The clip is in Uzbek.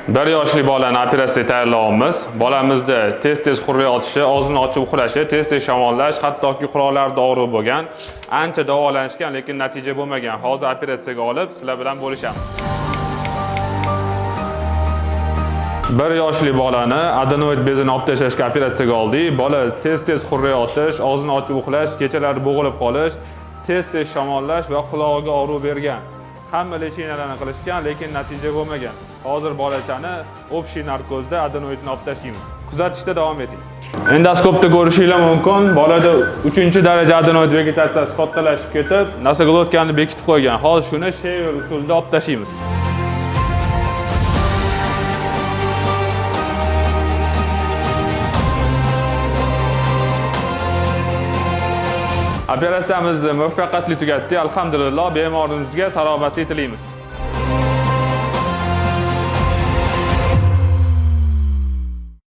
Bir yoshli bolani operatsiyaga tayyorlayapmiz. Bolamizda tez-tez xurrak otishi, og'zini ochib uxlashi, tez-tez shamollash, hattoki quloqlarida og'riq bo'lgan. Ancha davolanishgan, lekin natija bo'lmagan. Hozir operatsiyaga olib, sizlar bilan bo'lishamiz. Bir yoshli bolani adenoid bezini olib tashlashga operatsiyaga oldik. Bola tez-tez xurrak otish, og'zini ochib uxlash, kechalari bo'g'ilib qolish, tez-tez shamollash va qulog'iga og'riq bergan. Hamma лечения larni qilishgan, lekin natija bo'lmagan. Hozir bolachani общий narkozda adenoidni olib tashlaymiz. Kuzatishda davom eting. Endoskopda ko'rishinglar mumkin, bolada 3-daraja adenoid vegetatsiyasi kattalashib ketib, носоглотка ni bekitib qo'ygan. Hozir shuni shaver usulida olib tashlaymiz. Operatsiyamizni muvaffaqiyatli tugatdik. Alhamdulillah, bemorimizga salomatlik tilaymiz.